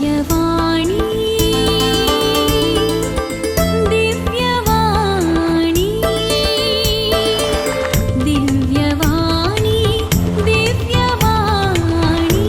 दिव्यवाणी, दिव्यवाणी, दिव्यवाणी, दिव्यवाणी.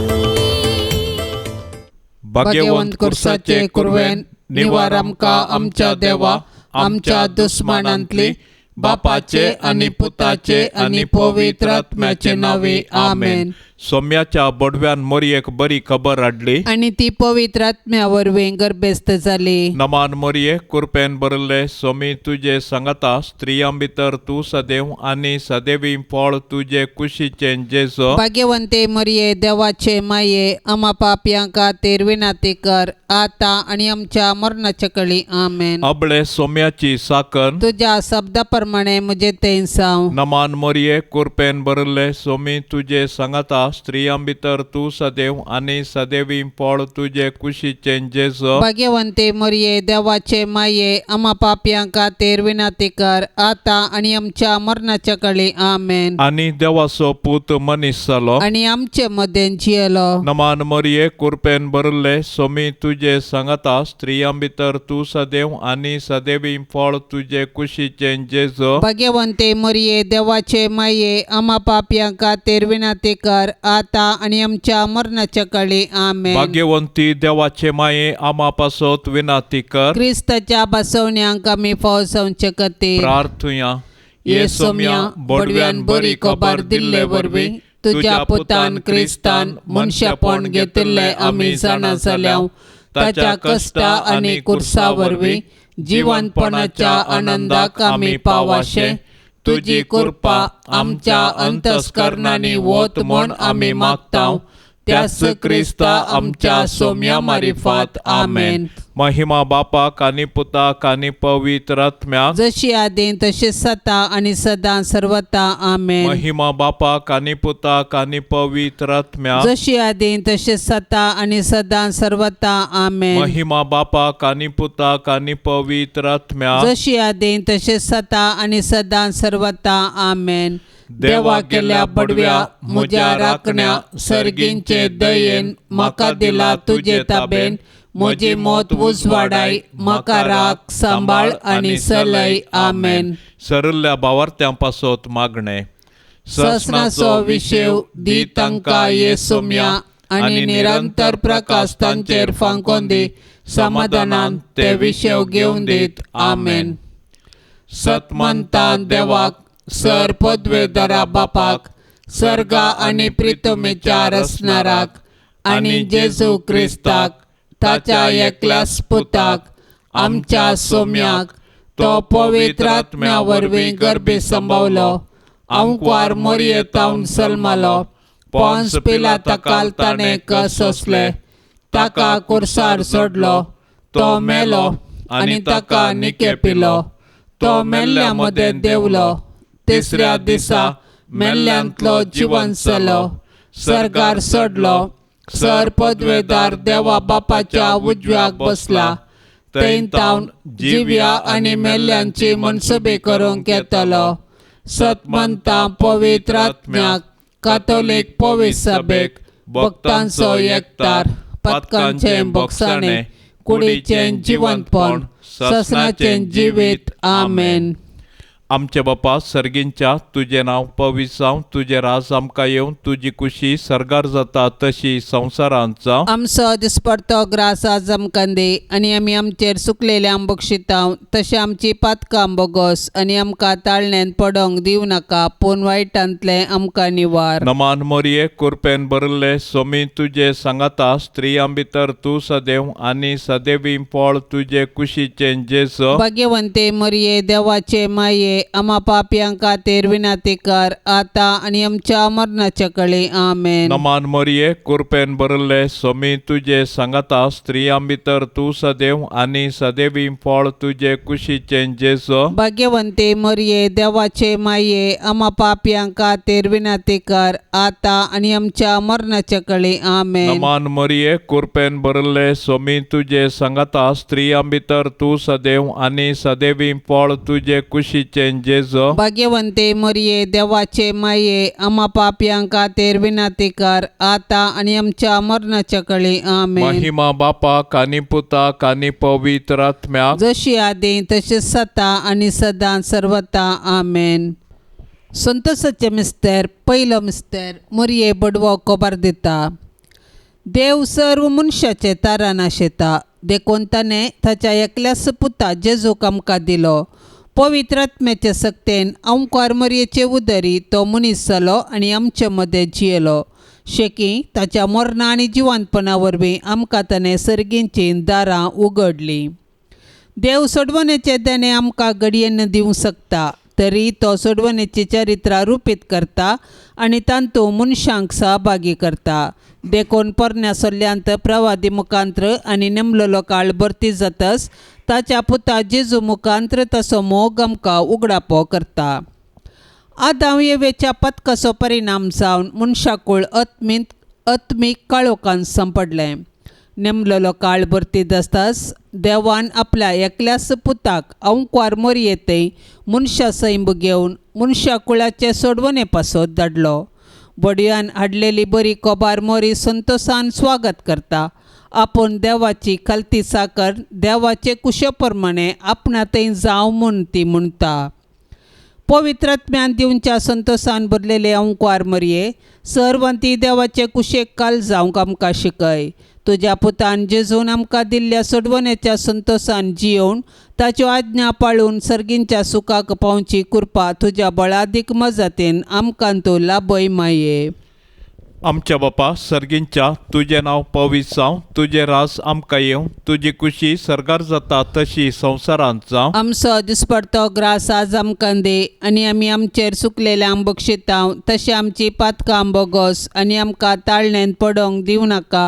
भाग्यवंत कुर्साचे कुरवेन निवार आमकां आमच्या देवा आमच्या दुस्मानांतली, बापाचे आनी पुताचे आनी पवित्र आत्म्याचे नावे, आमेन. सोम्याच्या बोडव्यान मोरयेक बरी खबर हाडली आनी ती पवित्र आत्म्या वरवीं गर्भेस्त जाली. नमान मोरये, कुरपेन भरिल्ले, सोमी तुजे सांगाता, स्त्रियां भितर तूं सदैव आनी सदैवी फळ तुजे कुशीचें जेजो. भाग्यवंते मरिये, देवाचे माये, आमा पापयां खातीर विनाती कर, आतां आनी आमच्या मरणाच्या कळी, आमेन. अबळे सोम्याची साकन. तुज्या शब्दा प्रमाणे म्हजे तें जावं. नमान मोरये, कुरपेन भरिल्ले, सोमी तुजे सांगाता, स्त्रियां भितर तूं सदैव आनी सदैवी फळ तुजे कुशीचें जेजो. भाग्यवंते मरिये, देवाचे माये, आमा पापयां खातीर विनाती कर, आतां आनी आमच्या मरणाच्या कळी, आमेन. आनी देवाचो पूत मनीस जालो आनी आमचे मदें जियेलो. नमान मोरये, कुरपेन भरिल्ले, सोमी तुजे सांगाता, स्त्रियां भितर तूं सदैव आनी सदैवी फळ तुजे कुशीचें जेजो. भाग्यवंते मरिये, देवाचे माये, आमा पापयां खातीर विनाती कर, आतां आनी आमच्या मरणाच्या कळी, आमेन. भाग्यवंती देवाचे माये, आमा पासत विनाती कर. क्रिस्ताच्या बसवण्यांक आमी फाव जावचे खातीर प्रार्थुया. ये सोम्या, बडव्यान बरी खबर दिल्ले वरवीं तुज्या पुतान क्रिस्तान मनशापण घेतिल्लें आमी जाणा जाल्या. ताच्या कश्टा आनी कुर्सा वरवीं जिवनपणाच्या आनंदाक आमी पावाशे तुजी कृपा आमच्या अंतस्करणांनी वत म्हूण आमी मागता, त्याच क्रिस्ता आमच्या सोम्या मारिफात, आमेन. महिमा बापाक आनी पुताक आनी पवित्र आत्म्याक, जशी आदी तशी सता आनी सदां सर्वता, आमेन. महिमा बापाक आनी पुताक आनी पवित्र आत्म्याक, जशी आदी तशी सता आनी सदां सर्वता, आमेन. महिमा बापाक आनी पुताक आनी पवित्र आत्म्याक, जशी आदी तशी सता आनी सदां सर्वता, आमेन. देवा केल्या बडव्या म्हज्या राखण्या, सर्गींचे दयेन म्हाका दिला तुजे ताबेन, म्हजी मौत उजवाडाय, म्हाका राख सांबाळ आनी सलय, आमेन. सरिल्ल्या भावार्थ्यां पासत मागणें. ससनाचो विशेव दी तांकां ये सोम्या, आनी निरंतर प्रकाश तांचेर फांकोन दी, समाधानान ते विशेव घेवन दीत, आमेन. सतमंतान देवाक, सर पदवेदारा बापाक, सर्गा आनी प्रितमेच्या रसणाराक, आनी जेजू क्रिस्ताक ताच्या एकल्याच पुताक, आमच्या सोम्याक, तो पवित्र आत्म्या वरवीं गर्भी संभवलो, आंकवार मोरयेतावन सल्मालो, पोन्स पिलाता ताणें कसोसले, ताका कुर्सार सोडलो, तो मेलो आनी ताका निके पिलो, तो मेल्ल्या मदें देंवलो, तिसऱ्या दिसा मेल्ल्यांतलो जिवन जालो, सर्गार चडलो, सर पदवेदार देवा बापाच्या उजव्याक बसला, थंय तावन जिव्या आनी मेल्ल्यांची मनसुबी करूंक येतलो. सतमंता पवित्र आत्म्याक, कातोलीक पवित्र सभेक, भक्तांचो एकतार, पातकांचें भोगसाणें, कुडीचें जिवंतपण, ससनाचें जिवीत, आमेन. आमचे बापा सर्गींच्या, तुजें नांव पवित्र जावं, तुजें राज आमकां येवं, तुजी कुशी सर्गार जाता तशी संवसारांत जावं. आमचो दिसपडतो ग्रास आज आमकां दी, आनी आमी आमचेर सुकलेल्यांक बक्षितांव तशें आमची पातकां बोगोस, आनी आमकां ताळण्यांत पडोंक दिवं नाका, पूण वायटांतलें आमकां निवार. नमान मोरये, कुरपेन भरिल्ले, सोमी तुजे सांगाता, स्त्रियां भितर तूं सदैव आनी सदैवी फळ तुजे कुशीचें जेजो. भाग्यवंते मरिये, देवाचे माये, आमा पापयां खातीर विनाती कर, आतां आनी आमच्या मरणाच्या कळी, आमेन. नमान मोरये, कुरपेन भरिल्ले, सोमी तुजे सांगाता, स्त्रियां भितर तूं सदैव आनी सदैवी फळ तुजे कुशीचें जेजो. भाग्यवंते मरिये, देवाचे माये, आमा पापयां खातीर विनाती कर, आतां आनी आमच्या मरणाच्या कळी, आमेन. नमान मोरये, कुरपेन भरिल्ले, सोमी तुजे सांगाता, स्त्रियां भितर तूं सदैव आनी सदैवी फळ तुजे कुशीचें कुशीचें जेजो। भाग्यवंते मरिये देवाचे माये आमा पापयां खातीर विनंती कर आतां आनी आमच्या मरणाच्या कळी। आमेन। महिमा बापाक आनी पुताक आनी पवित्र आत्म्याक, जशी आदी तशीच सता आनी सदां सर्वता। आमेन। संतोषाचे मिस्तेर पयलो मिस्तेर मोरये बडवो खबर दिता। देव सर्व मनशाचे तारान आशेता देखून ताणें ताच्या एकल्याच पुता जेजूक आमकां दिलो। पवित्र आत्म्याचे सक्तेन अंकार मोरयेचे उदरी तो मनीस जालो आनी आमचे मदें जियेलो। शेकी ताच्या मरणा आनी जिवंतपणा वरवीं आमकां ताणें सर्गींचीं दारां उगडलीं। देव सोडवणेचे देणें आमकां घडयेन दिवंक शकता तरी तो सोडवणेची चरित्रां रुपीत करता आनी तातूंत मनशांक सहभागी करता। देखून पोरण्या सल्ल्यांत प्रवादी मुखांत्र आनी नेमलेलो काळ भरती जातच ताच्या पुता जेजू मुखांत्र ताचो मोग आमकां उगडापो करता। आदांव येवेच्या पथकाचो परिणाम जावन मनशाकूळ आत्मीक काळोखान सांपडलें। नेमलेलो काळ भरती आसताच देवान आपल्या एकल्याच पुताक अंकवार मोरयेतय मनशा सैंब घेवन मनशा कुळाचे सोडवणे पासत धाडलो। बडयान हाडलेली बरी खबर मोरी संतोषान स्वागत करता। आपूण देवाची खालती साकर देवाचे कुशे प्रमाणे आपणा थंय जावं म्हूण ती म्हणटा। पवित्र आत्म्यान दिवच्या संतोषान भरलेले अंकवार मरये सर्वांती देवाचे कुशेक काल जावंक आमकां शिकय। तुज्या पुतान जेजून आमकां दिल्ल्या सोडवणेच्या संतोषान जियोवन ताच्यो आज्ञा पाळून सर्गींच्या सुखाक पावची कृपा तुज्या बळादीक मजतीन आमकां तूं लाभय माये। आमच्या बापा सर्गींच्या तुजें नांव पवित्र जावं, तुजें राज आमकां येवं, तुजी कुशी सर्गार जाता तशी संवसारांत जावं। आमचो दिसपडतो ग्रास आज आमकां दी आनी आमी आमचेर सुकलेल्यांक बक्षितांव तशें आमची पातकां बोगोस आनी आमकां ताळणेंत पडोवंक दिवं नाका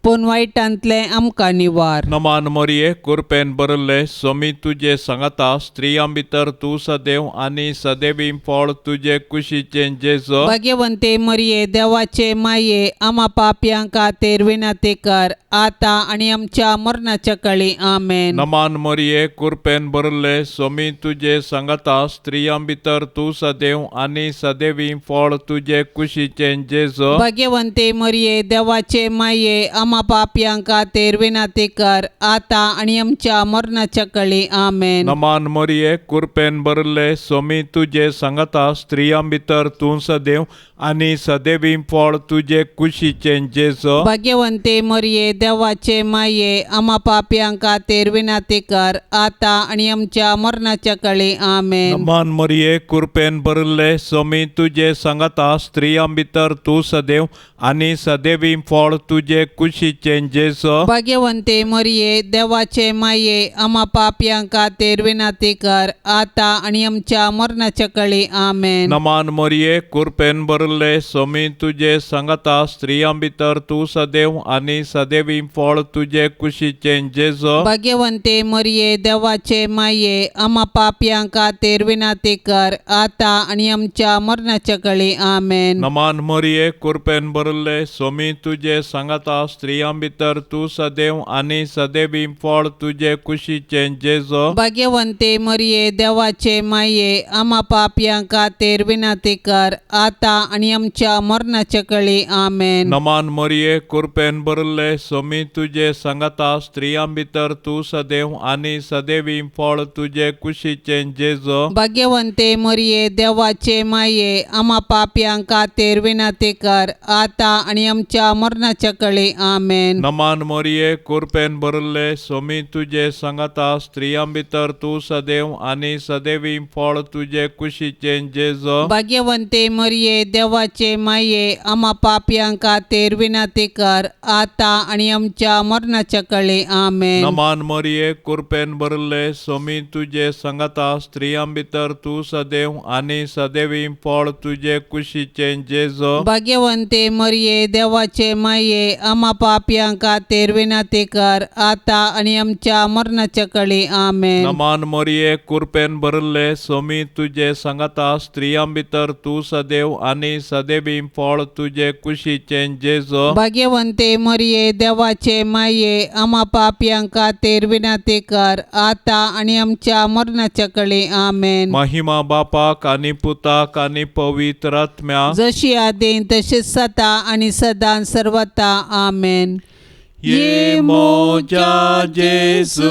पूण वायटांतलें आमकां निवार। नमान मोरये कुरपेन भरिल्ले सोमी तुजे सांगाता, स्त्रियां भितर तूं सदैव आनी सदैवी फळ तुजे कुशीचें जेजो। भाग्यवंते मरिये देवाचे माये आमा पापयां खातीर विनंती कर आतां आनी आमच्या मरणाच्या कळी। आमेन। नमान मोरये कुरपेन भरिल्ले सोमी तुजे सांगाता, स्त्रियां भितर तूं सदैव आनी सदैवी फळ तुजे कुशीचें जेजो। भाग्यवंते मरिये देवाचे माये आमा पापयां खातीर विनंती कर आतां आनी आमच्या मरणाच्या कळी। आमेन। नमान मोरये कुरपेन भरिल्ले सोमी तुजे सांगाता, स्त्रियां भितर तूं सदैव आनी सदैवी फळ तुजे कुशीचें जेजो। भाग्यवंते मरिये देवाचे माये आमा पापयां खातीर विनंती कर आतां आनी आमच्या मरणाच्या कळी। आमेन। नमान मोरये कुरपेन भरिल्ले सोमी तुजे सांगाता, स्त्रियां भितर तूं सदैव आनी सदैवी फळ तुजे कुशीचें जेजो। भाग्यवंते मरिये देवाचे माये आमा पापयां खातीर विनंती कर आतां आनी आमच्या मरणाच्या कळी। आमेन। नमान मोरये कुरपेन भरिल्ले सोमी तुजे सांगाता, स्त्रियां भितर तूं सदैव आनी सदैवी फळ तुजे कुशीचें जेजो। भाग्यवंते मरिये देवाचे माये आमा पापयां खातीर विनंती कर आतां आनी आमच्या मरणाच्या कळी। आमेन। नमान मोरये कुरपेन भरिल्ले सोमी तुजे सांगाता, स्त्रियां भितर तूं सदैव आनी सदैवी फळ तुजे कुशीचें जेजो। भाग्यवंते मरिये देवाचे माये आमा पापयां खातीर विनंती कर आतां आनी आमच्या मरणाच्या कळी। आमेन। नमान मोरये कुरपेन भरिल्ले सोमी तुजे सांगाता, स्त्रियां भितर तूं सदैव आनी सदैवी फळ तुजे कुशीचें जेजो। भाग्यवंते मरिये देवाचे माये आमा पापयां खातीर विनंती कर आतां आनी आमच्या मरणाच्या कळी। आमेन। नमान मोरये कुरपेन भरिल्ले सोमी तुजे सांगाता, स्त्रियां भितर तूं सदैव आनी सदैवी फळ तुजे कुशीचें जेजो। भाग्यवंते मरिये देवाचे माये आमा पापयां खातीर विनंती कर आतां आनी आमच्या मरणाच्या कळी। आमेन। नमान मोरये कुरपेन भरिल्ले सोमी तुजे सांगाता, स्त्रियां भितर तूं सदैव आनी सदैवी फळ तुजे कुशीचें जेजो। भाग्यवंते मरिये देवाचे माये आमा पापयां खातीर विनंती कर आतां आनी आमच्या मरणाच्या कळी. आमेन. नमान मोरये, कुरपेन भरिल्ले, सोमी तुजे सांगाता, स्त्रियां भितर तूं सदैव आनी सदैवी फळ तुजे कुशीचें जेजो. भाग्यवंते मरिये, देवाचे माये, आमा पापयां खातीर विनंती कर आतां आनी आमच्या मरणाच्या कळी. आमेन. महिमा बापाक आनी पुताक आनी पवित्र आत्म्याक, जशी आदीं तशीच सता आनी सदां सर्वता. आमेन. ये मोजा जेजू,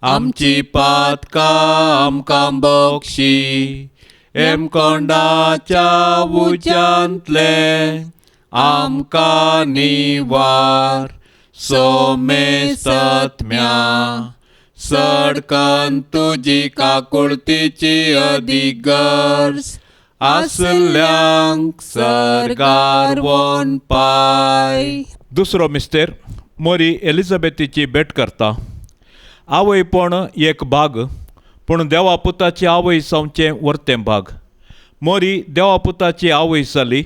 आमची पातकां आमकां बक्षी, हेमकोंडाच्या उज्यांतले आमकां निवार, सोमेसत्म्या सडकन तुजी काकुळतीची अदीक गरज आसल्यांक सर्गार वोन पाय. दुसरो मिस्तेर, मोरी एलिझाबेथीची भेट करता. आवयपण एक भाग, पूण देवा पुताची आवय जावचें वर्तें भाग. मोरी देवा पुताची आवय जाली.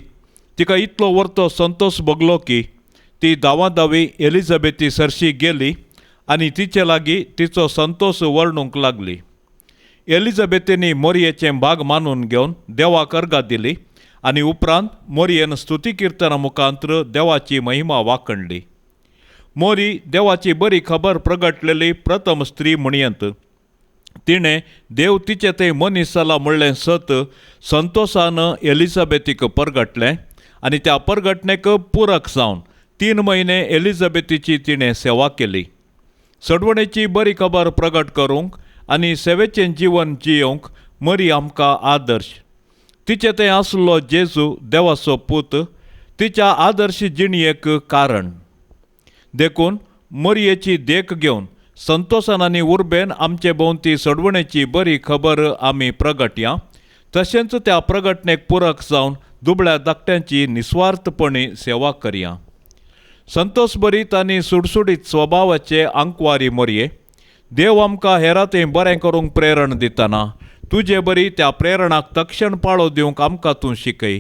तिका इतलो वर्तो संतोश भोगलो की ती धांवाधावी एलिझाबेथी सरशी गेली आनी तिचे लागीं तिचो संतोश वर्णूंक लागली. एलिझाबेथीनी मोरयेचें भाग मानून घेवन देवाक अर्गां दिली आनी उपरांत मोरयेन स्तुती किर्तना मुखांत्र देवाची महिमा वाखणली. मोरी देवाची बरी खबर प्रगटलेली प्रथम स्त्री म्हणयेंत. तिणें देव तिचे थंय मनीस जाला म्हणलें सत संतोशान एलिझाबेथीक परगटलें आनी त्या परगटणेक पुरक जावन 3 म्हयने एलिझाबेथीची तिणें सेवा केली. सडवणेची बरी खबर प्रगट करूंक आनी सेवेचें जीवन जियोवंक मरी आमकां आदर्श. तिचे थंय आसलो जेजू देवाचो पूत तिच्या आदर्श जिणयेक कारण. देखून मरयेची देख घेवन संतोशान आनी उर्बेन आमचे भोंवती सडवणेची बरी खबर आमी प्रगटया, तशेंच त्या प्रगटणेक पुरक जावन दुबळ्या धाकट्यांची निस्वार्थपणी सेवा करया. संतोष भरीत आनी सुडसुडीत स्वभावाचे आंकवारी मोरये, देव आमकां हेरांतय बरें करूंक प्रेरण दितना तुजे बरी त्या प्रेरणाक तक्षण पाळो दिवंक आमकां तूं शिकय.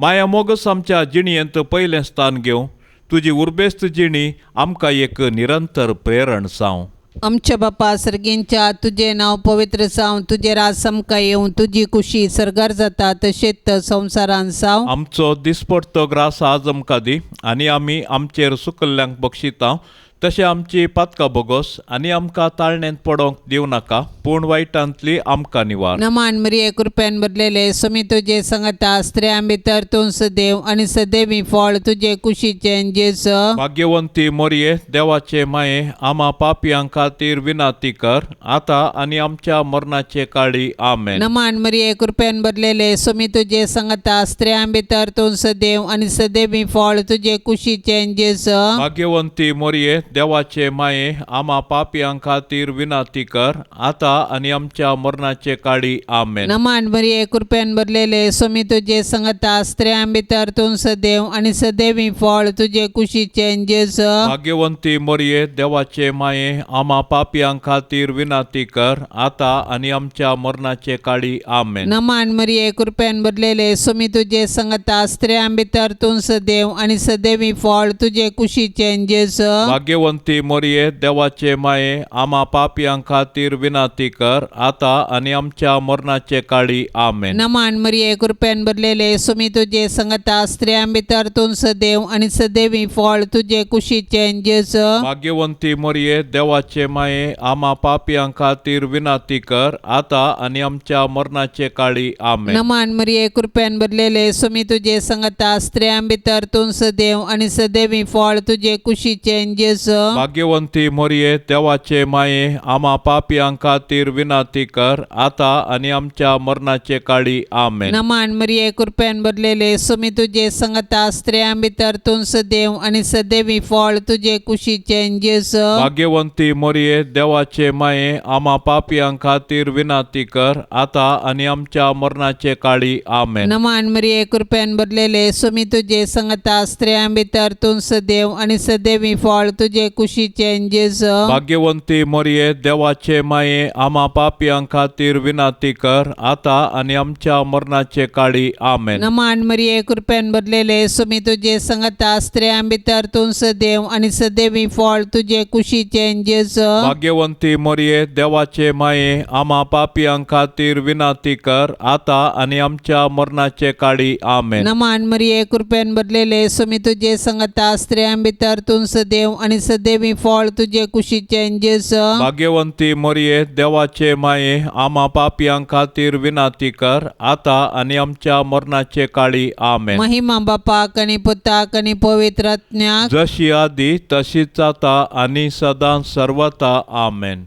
माया मोगस आमच्या जिणयेंत पयलें स्थान घेवं, तुजी उर्बेस्त जिणी आमकां एक निरंतर प्रेरण जावं. आमच्या बापा सर्गींच्या, तुजें नांव पवित्र जावं, तुजें राज आमकां येवं, तुजी कुशी सर्गार जाता तशेंच संवसारान जावं. आमचो दिसपडतो ग्रास आज आमकां दी आनी आमी आमचेर सुकल्ल्यांक बक्षिता तशें आमची पातकां बोगोस आनी आमकां ताळण्यांत पडोंक दिवं नाका, पूण वायटांतली आमकां निवार. नमान मरिये, कृपेन भरलेले, सुमी तुजे संगता, स्त्रियां भितर तूं सदैव आनी सदैवी फळ तुजे कुशीचें जेजू. भाग्यवंती मोरये, देवाचे माये, आमा पापयां खातीर विनाती कर आतां आनी आमच्या मरणाचे काळी. आमेन. नमान मरिये, कृपेन भरलेले, सुमी तुजे संगता, स्त्रियां भितर तूं सदैव आनी सदैवी फळ तुजे कुशीचें जेजू. भाग्यवंती मोरये, देवाचे माये, आमा पापयां खातीर विनाती कर आतां आनी आमच्या मरणाचे काळी. आमेन. नमान मरिये, कृपेन भरलेले, सुमी तुजे संगता, स्त्रियां भितर तूं सदैव आनी सदैवी फळ तुजे कुशीचें जेजू. भाग्यवंती मोरये, देवाचे माये, आमा पापयां खातीर विनाती कर आतां आनी आमच्या मरणाचे काळी. आमेन. नमान मरिये, कृपेन भरलेले, सुमी तुजे संगता, स्त्रियां भितर तूं सदैव आनी सदैवी फळ तुजे कुशीचें जेजू. भाग्यवंती मोरये, देवाचे माये, आमा पापयां खातीर विनाती कर आतां आनी आमच्या मरणाचे काळी. आमेन. नमान मरिये, कृपेन भरलेले, सुमी तुजे संगता, स्त्रियां भितर तूं सदैव आनी सदैवी फळ तुजे कुशीचें जेजू. भाग्यवंती मोरये, देवाचे माये, आमा पापयां खातीर विनाती कर आतां आनी आमच्या मरणाचे काळी. आमेन. नमान मरिये, कृपेन भरलेले, सुमी तुजे संगता, स्त्रियां भितर तूं सदैव आनी सदैवी फळ तुजे कुशीचें जेजू. भाग्यवंती मोरये, देवाचे माये, आमा पापयां खातीर विनाती कर आतां आनी आमच्या मरणाचे काळी. आमेन. नमान मरिये, कृपेन भरलेले, सुमी तुजे संगता, स्त्रियां भितर तूं सदैव आनी सदैवी फळ तुजे कुशीचें जेजू. भाग्यवंती मोरये, देवाचे माये, आमा पापयां खातीर विनाती कर आतां आनी आमच्या मरणाचे काळी. आमेन. नमान मरिये, कृपेन भरलेले, सुमी तुजे संगता, स्त्रियां भितर तूं सदैव आनी सदैवी फळ तुजे तुजे कुशीचें जेजू. भाग्यवंती मोरये, देवाचे माये, आमा पापयां खातीर विनंती कर, आतां आनी आमच्या मरणाचे काळी. आमेन. नमान मरिये, कृपेन भरलेले, सुमी तुजे संगता, स्त्रियां भितर तूं सदैव आनी सदैवी फळ तुजे कुशीचें जेजू. भाग्यवंती मोरये, देवाचे माये, आमा पापयां खातीर विनंती कर, आतां आनी आमच्या मरणाचे काळी. आमेन. नमान मरिये, कृपेन भरलेले, सुमी तुजे संगता, स्त्रियां भितर तूं सदैव आनी सदैवी फळ तुजे कुशीचें जेजू. भाग्यवंती मोरये, देवाचे माये, आमा पापयां खातीर विनंती कर, आतां आनी आमच्या मरणाचे काळी. आमेन. महिमा बापाक आनी पुताक आनी पवित्र आत्म्याक, जशी आदी तशीच आता आनी सदां सर्वता. आमेन.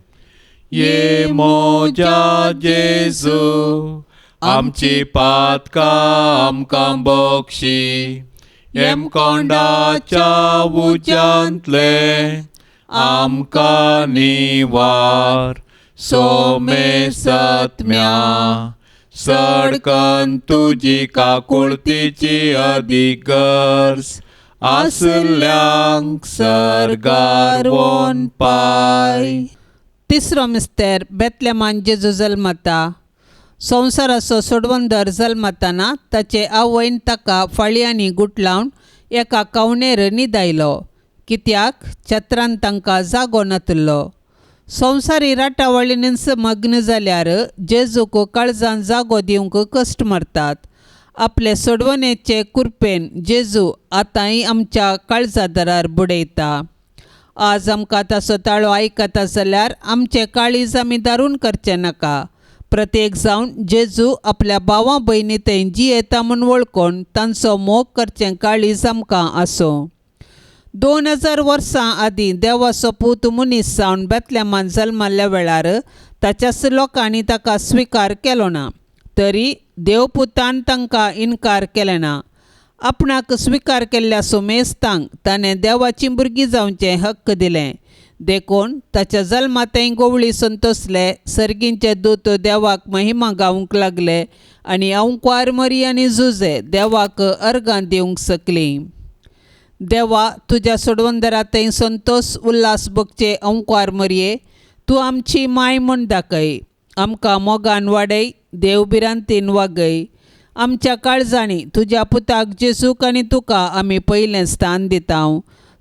ये मोजा जेजू, आमची पातकां आमकां बक्षी, येमकोंडाच्या उज्यांतले आमकां निवार, सोमे सत्म्या सडकन तुजी काकुळतीची अदीक गरज आसल्यांक सर्गार वोन पाय. तिसरो मिस्तेर, बेतलेमान जेजू जल्मता. संवसाराचो सोडवंदर जल्मताना ताचे आवयन ताका फाळयांनी गुटलावन एका कवणेर न्हिदायलो, कित्याक छत्रान तांकां जागो नातिल्लो. संवसारी राटावळीनच मग्न जाल्यार जेजूक काळजान जागो दिवंक कश्ट मारतात. आपले सोडवणेचे कुरपेन जेजू आतांय आमच्या काळजा दारार बुडयता. आज आमकां ताचो ताळो आयकता जाल्यार आमचें काळीज आमी दारून करचें नाका. प्रत्येक जावन जेजू आपल्या भावा भयणी थंय जियेता म्हूण वळखून तांचो मोग करचें काळीज आमकां आसूं. 2000 वर्सां आदीं देवाचो पूत मनीस जावन बेतलेमान जल्मल्ल्या वेळार ताच्याच लोकांनी ताका स्विकार केलो ना, तरी देवपुतान तांकां इनकार केलें ना. आपणाक स्विकार केल्ल्या सुमेस्तांक ताणें देवाचीं भुरगीं जावचें हक्क दिलें. देखून ताच्या जल्मातय गोवळी संतोसले, सर्गींचे दूत देवाक महिमा गावंक लागले आनी अंकवार मरी आनी जुजे देवाक अर्गां दिवंक शकलीं. देवा, तुज्या सोडवंदरातय संतोस उल्हास भोगचे अंकवार मरये, तूं आमची माय म्हूण दाखय. आमकां मोगान वाडय, देव भिरांतीन वागय. आमच्या काळजांनी तुज्या पुताक जेजूक आनी तुका आमी पयलें स्थान दिता.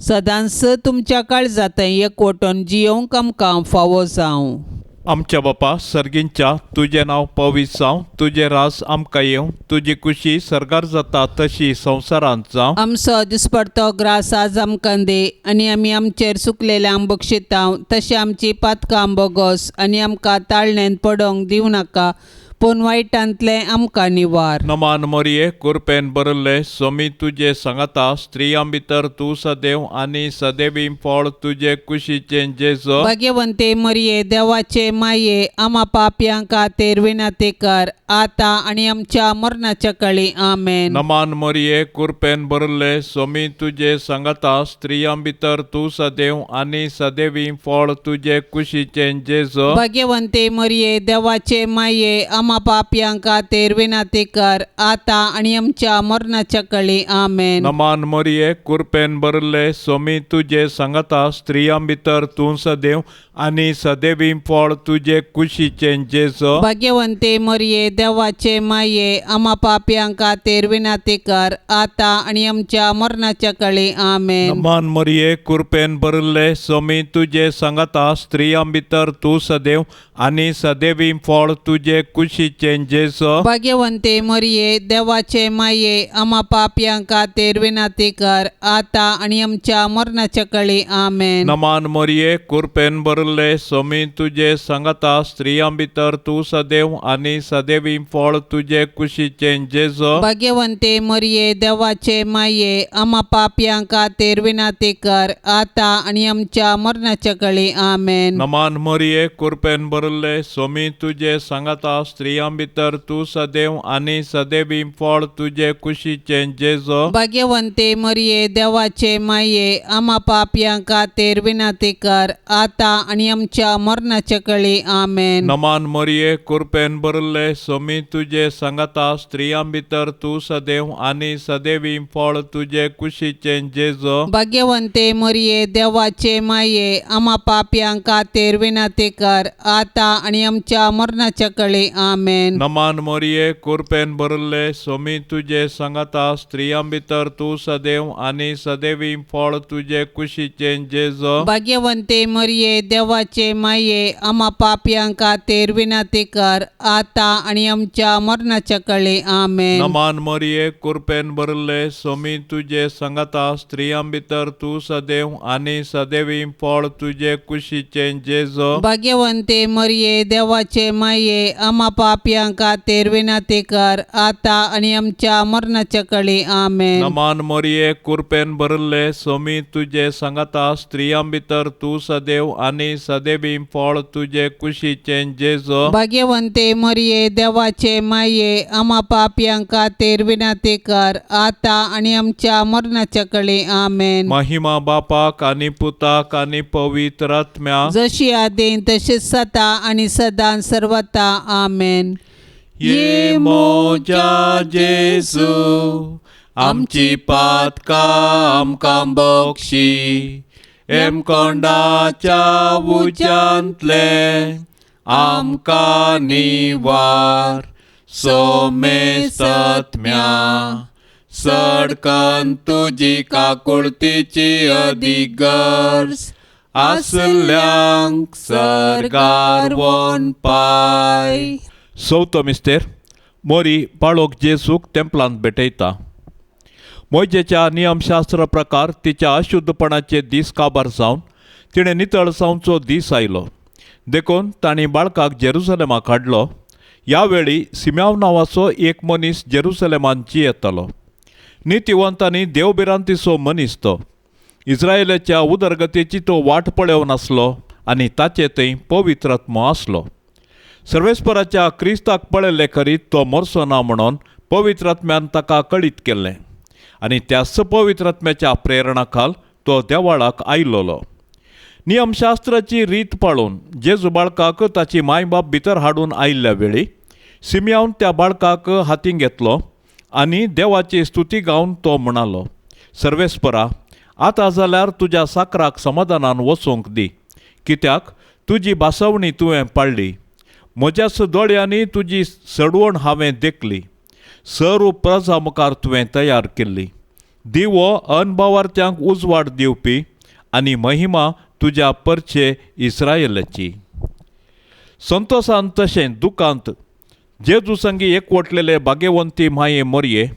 सदांच तुमच्या काळजांतय एकवटून जियोवंक आमकां फावो जावं. आमच्या बापा सर्गींच्या, तुजें नांव पवित्र जावं, तुजें रास आमकां येवं, तुजी खुशी सर्गार जाता तशी संवसारांत जावं. आमचो दिसपडतो ग्रास आज आमकां दी आनी आमी आमचेर सुकलेल्यांक बक्षितांव तशें आमची पातकां बोगोस आनी आमकां ताळणेन पडोवंक दिवं नाका, पूण वायटांतलें आमकां निवार. नमान मोरये, कुरपेन बरले, सोमी तुजे सांगाता, स्त्रियां भितर तूं सदैव आनी सदैवी फळ तुजे कुशीचें जेजो. भाग्यवंते मरिये, देवाचे माये, आमा पापयां खातीर विनंती कर, आतां आनी आमच्या मरणाच्या काळी. आमेन. नमान मोरये, कुरपेन बरले, सोमी तुजे सांगाता, स्त्रियां भितर तूं सदैव आनी सदैवी फळ तुजे कुशीचें जेजो. भाग्यवंते मरिये, देवाचे माये, आमा पापयां खातीर विनंती कर, आतां आनी आमच्या मरणाच्या काळी. आमेन. नमान मोरये, कुरपेन बरले, सोमी तुजे सांगाता, स्त्रियां भितर तूं सदैव आनी सदैवी फळ तुजे कुशीचें जेजो. भाग्यवंते मरिये, देवाचे माये, आमा पापयां खातीर विनंती कर, आतां आनी आमच्या मरणाच्या काळी. आमेन. नमान मोरये, कुरपेन बरले, सोमी तुजे सांगाता, स्त्रियां भितर तूं सदैव आनी सदैवी फळ तुजे कुशीचें जेजो. भाग्यवंते मरिये, देवाचे माये, आमा पापयां खातीर विनंती कर, आतां आनी आमच्या मरणाच्या काळी. आमेन. नमान मोरये, कुरपेन बरले, सोमी तुजे सांगाता, स्त्रियां भितर तूं सदैव आनी सदैवी फळ तुजे कुशीचें जेजो. भाग्यवंते मरिये, देवाचे माये, आमा पापयां खातीर विनंती कर, आतां आनी आमच्या मरणाच्या काळी. आमेन. नमान मोरये, कुरपेन बरले, सोमी तुजे सांगाता, स्त्रियां स्त्रियां भितर तूं सदैव आनी सदैवी फळ तुजे कुशीचें जेजो. भाग्यवंते मरिये देवाचे माये, आमा पापयां खातीर विनंती कर, आतां आनी आमच्या मरणाच्या कळी. आमेन. नमान मरिये, कृपेन भरिल्ले, सोमी तुजे सांगाता, स्त्रियां भितर तूं सदैव आनी सदैवी फळ तुजे कुशीचें जेजो. भाग्यवंते मरिये देवाचे माये, आमा पापयां खातीर विनंती कर, आतां आनी आमच्या मरणाच्या कळी. आमेन. नमान मरिये, कृपेन भरिल्ले, सोमी तुजे सांगाता, स्त्रियां भितर तूं सदैव आनी सदैवी फळ तुजे कुशीचें जेजो. भाग्यवंते मरिये देवाचे माये, आमा पापयां खातीर विनंती कर, आतां आनी आमच्या मरणाच्या कळी. आमेन. नमान मरिये, कृपेन भरिल्ले, सोमी तुजे सांगाता, स्त्रियां भितर तूं सदैव आनी सदैवी फळ तुजे कुशीचें जेजो. भाग्यवंते मरिये देवाचे माये, आमा पापयां खातीर विनंती कर, आतां आनी आमच्या मरणाच्या कळी. आमेन. नमान मरिये, कृपेन भरिल्ले, सोमी तुजे सांगाता, स्त्रियां भितर तूं सदैव आनी सदैवी फळ तुजे कुशीचें जेजो. भाग्यवंते मरिये देवाचे माये, आमा पापयां खातीर विनंती कर, आतां आनी आमच्या मरणाच्या कळी. आमेन. महिमा बापाक आनी पुताक आनी पवित्र आत्म्याक, जशी आदीं तशीच सता आनी सदां सर्वता. आमेन. ये मोजा जेजू, आमची पातकां आमकां बक्षी, हेमकोंडाच्या उज्यांतले आमकां निवार, सोमेसत्म्या सडकन तुजी काकुळतीची अदीक गरज आसल्यांक सर्गार वोन पाय. चवथो मिस्तेर, मोरी बाळोक जेजूक तेंपलांत भेटयता. मोयजेच्या नियमशास्त्र प्रकार तिच्या अशुद्धपणाचे दीस काबार जावन तिणें नितळ जावचो दीस आयलो, देखून तांणी बाळकाक जेरुसलेमाक हाडलो. ह्या वेळी सिम्याव नांवाचो एक मनीस जेरुसलेमान जियेतालो. नितिवंत आनी देवभिरांतीचो मनीस तो. इस्रायलाच्या उदरगतीची तो वाट पळोवन आसलो आनी ताचे थंय पवित्र आत्मो आसलो. सर्वेस्पराच्या क्रिस्ताक पळयल्ले खरीत तो मरचो ना म्हणून पवित्र आत्म्यान ताका कळीत केल्लें आनी त्याच पवित्र आत्म्याच्या प्रेरणा खाल तो देवाळाक आयलोलो. नियमशास्त्राची रीत पाळून जेजू बाळकाक ताची मायबाप भितर हाडून आयिल्ल्या वेळी सिमयान त्या बाळकाक हातीं घेतलो आनी देवाची स्तुती गावन तो म्हणालो, सर्वेस्परा, आतां जाल्यार तुज्या साकराक समाधानान वचूंक दी, कित्याक तुजी भासवणी तुवें पाळ्ळी, म्हज्याच दोळ्यांनी तुजी सडवण हांवें देखली, सर्व प्रजा मुखार तुवें तयार केल्ली, दिवो अनभावार्थ्यांक उजवाड दिवपी आनी महिमा तुज्या परचे इस्रायलाची. संतोसान तशें दुखांत जेजू संगी एकवटलेले भाग्यवंती माये मोरये,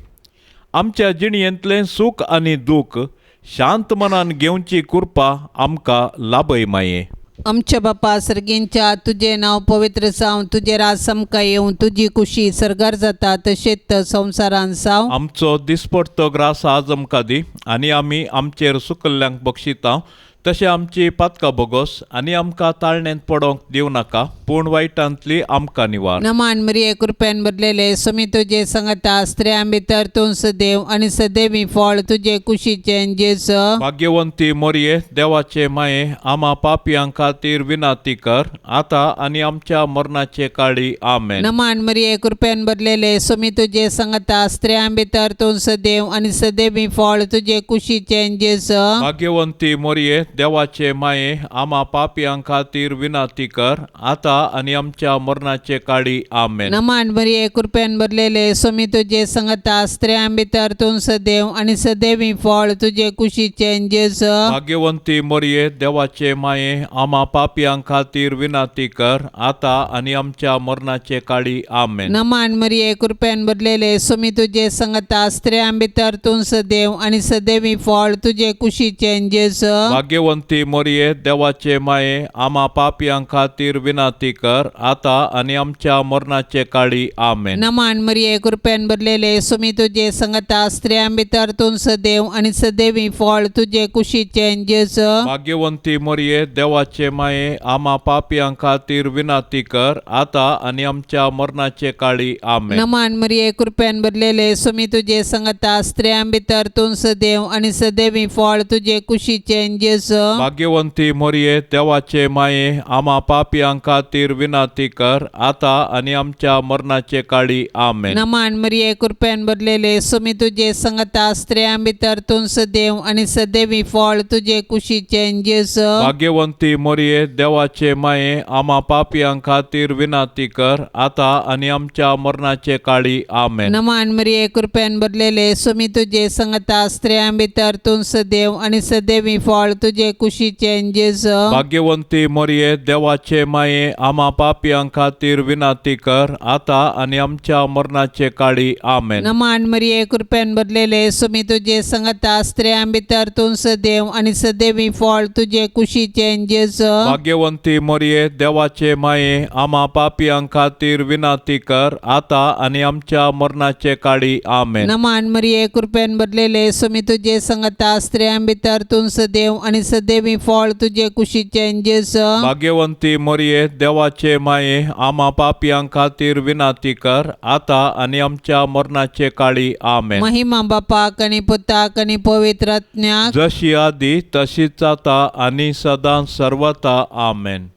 आमच्या जिणयेंतलें सूख आनी दूख शांत मनान घेवची कृपा आमकां लाभय माये. आमच्या बापा सर्गींच्या, तुजें नांव पवित्र जावं, तुजें राज आमकां येवं, तुजी कुशी सर्गार जाता तशेंच संवसारान जावं. आमचो दिसपडतो ग्रास आज आमकां दी आनी आमी आमचेर सुकल्ल्यांक बक्षिता तशें आमची पातकां बोगोस आनी आमकां ताळण्यांत पडोंक दिवं नाका, पूण वायटांतली आमकां निवार. नमान मरिये, कृपेन भरलेले, सुमी तुजे संगता, स्त्रियां भितर तूं सदैव आनी सदैवी फळ तुजे कुशीचें जेजू. भाग्यवंती मोरये, देवाचे माये, आमा पापयां खातीर विनाती कर, आतां आनी आमच्या मरणाचे काळी. आमेन. नमान मरिये, कृपेन भरलेले, सुमी तुजे संगता, स्त्रियां भितर तूं सदैव आनी सदैवी फळ तुजे कुशीचें जेजू. भाग्यवंती मोरये, देवाचे माये, आमा पापयां खातीर विनाती कर, आतां आनी आमच्या मरणाचे काळी. आमेन. नमान मरिये, कृपेन भरलेले, सुमी तुजे संगता, स्त्रियां भितर तूं सदैव आनी सदैवी फळ तुजे कुशीचें जेजू. भाग्यवंती मोरये, देवाचे माये, आमा पापयां खातीर विनाती कर, आतां आनी आमच्या मरणाचे काळी. आमेन. नमान मरिये, कृपेन भरलेले, सुमी तुजे संगता, स्त्रियां भितर तूं सदैव आनी सदैवी फळ तुजे कुशीचें जेजू. भाग्यवंती मोरये देवाचे माये आमा पापयां खातीर विनाती कर आतां आनी आमच्या मरणाचे काळी. आमेन. नमान मरिये, कृपेन भरलेले, सुमी तुजे संगता, स्त्रियां भितर तूं सदैव आनी सदैवी फळ तुजे कुशीचें जेजू. भाग्यवंती मोरये देवाचे माये आमा पापयां खातीर विनाती कर आतां आनी आमच्या मरणाचे काळी. आमेन. नमान मरिये, कृपेन भरलेले, सुमी तुजे संगता, स्त्रियां भितर तूं सदैव आनी सदैवी फळ तुजे कुशीचें जेजू. भाग्यवंती मोरये देवाचे माये आमा पापयां खातीर विनाती कर आतां आनी आमच्या मरणाचे काळी. आमेन. नमान मरिये, कृपेन भरलेले, सुमी तुजे संगता, स्त्रियां भितर तूं सदैव आनी सदैवी फळ तुजे कुशीचें जेजू. भाग्यवंती मोरये देवाचे माये आमा पापयां खातीर विनाती कर आतां आनी आमच्या मरणाचे काळी. आमेन. नमान मरिये, कृपेन भरलेले, सुमी तुजे संगता, स्त्रियां भितर तूं सदैव आनी सदैवी फळ तुजे कुशीचें जेजू. भाग्यवंती मोरये देवाचे माये आमा पापयां खातीर विनाती कर आतां आनी आमच्या मरणाचे काळी. आमेन. नमान मरिये, कृपेन भरलेले, सुमी तुजे संगता, स्त्रियां भितर तूं सदैव आनी सदैवी फळ तुजे कुशीचें जेजू. भाग्यवंती मोरये देवाचे माये आमा पापयां खातीर विनाती कर आतां आनी आमच्या मरणाचे काळी. आमेन. नमान मरिये, कृपेन भरलेले, सुमी तुजे संगता, स्त्रियां भितर तूं सदैव आनी सदैवी फळ तुजे कुशीचें जेजू. भाग्यवंती मोरये देवाचे माये आमा पापयां खातीर विनाती कर आतां आनी आमच्या मरणाचे काळी. आमेन. महिमा बापाक आनी पुताक आनी पवित्र आत्म्याक, जशी आदी तशीच आता आनी सदां सर्वता. आमेन.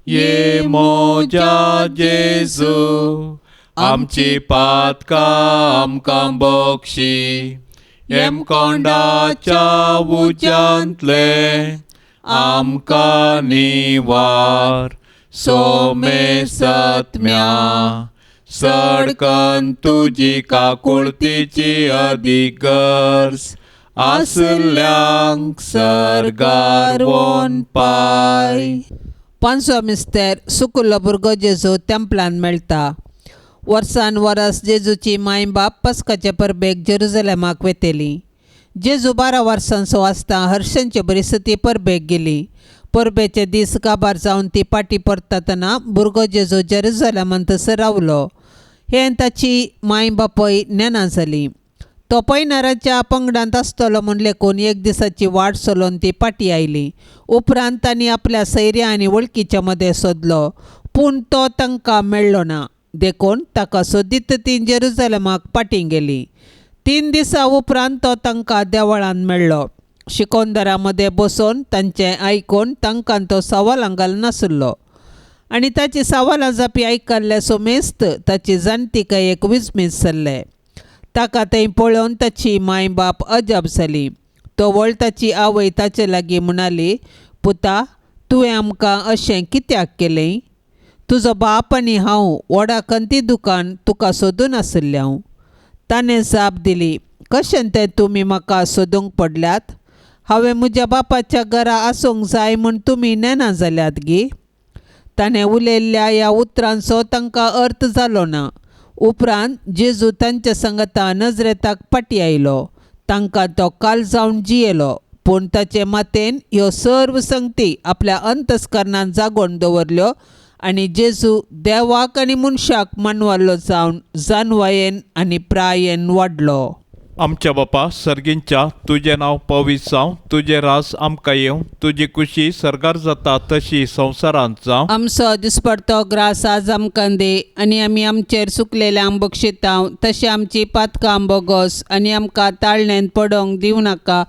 ये मोजा जेजू आमची पातकां आमकां बक्षी, येमकोंडाच्या उज्यांतले आमकां निवार, सोमे सत्म्या सडकन तुजी काकुळतीची अदीक गरज आसल्यांक सर्गार वोन पाय. पांचवो मिस्तेर. सुकुल्लो भुरगो जेजू तेंपलान मेळटा. वर्सान वरस जेजूची माय बाप पस्काचे परबेक जेरुजलेमाक वेतेली. जेजू 12 वर्सांचो आसता हर्षांचे बरी परबेक गेली. परबेचे दीस काबार जावन ती पाटी परतातना भुरगो जेजू जेरुजलेमान थंयसर रावलो हें ताची माय बापूय नेना जाली. तो पयणाराच्या पंगडांत आसतलो म्हूण लेखून एक दिसाची वाट चलोवन ती पाटी आयली. उपरांत तांणी आपल्या सैऱ्या आनी वळखीच्या मदें सोदलो, पूण तो तांकां मेळ्ळो ना. देखून ताका सोदीत ती जेरुजलेमाक पाटी गेली. 3 दिसां उपरांत तो तांकां देवळांत मेळ्ळो. शिकोंदरा मदें बसून तांचें आयकून तांकां तो सवालां घालनासलो आनी ताची सवालां जापी आयकल्ले सोमेस्त ताची जाणतिकाय एक विजमीत जाल्लें. ताका थंय पळोवन ताची माय बाप अजाप जाली. तवळ ताची आवय ताचे लागीं म्हणाली, पुता, तुवें आमकां अशें कित्याक केलें? तुजो बाप आनी हांव व्हडा खंती दुकान तुका सोदून आशिल्लें हांव. ताणें जाप दिली, कशें तें तुमी म्हाका सोदूंक पडल्यात? हांवें म्हज्या बापाच्या घरा आसूंक जाय म्हूण तुमी नेना जाल्यात गी? ताणें उलयल्ल्या ह्या उतरांचो तांकां अर्थ जालो ना. उपरांत जेजू तांच्या संगता नजरेताक फाटीं आयलो. तांकां तो काल जावन जियेलो, पूण ताचे मातेन ह्यो सर्व संगती आपल्या अंतस्करणान जागोवन दवरल्यो आनी जेजू देवाक आनी मनशाक मानवल्लो जावन जानवायेन आनी प्रायेन वाडलो. आमच्या बापा सर्गींच्या, तुजें नांव पवित्र जावं, तुजें रास आमकां येवं, तुजी खुशी सर्गार जाता तशी संवसारांत जावं. आमचो दिसपडतो ग्रास आज आमकां दी आनी आमी आमचेर सुकलेल्यांक बक्षितांव तशें आमची पातकां बोगोस आनी आमकां ताळणेन पडोवंक दिवं नाका,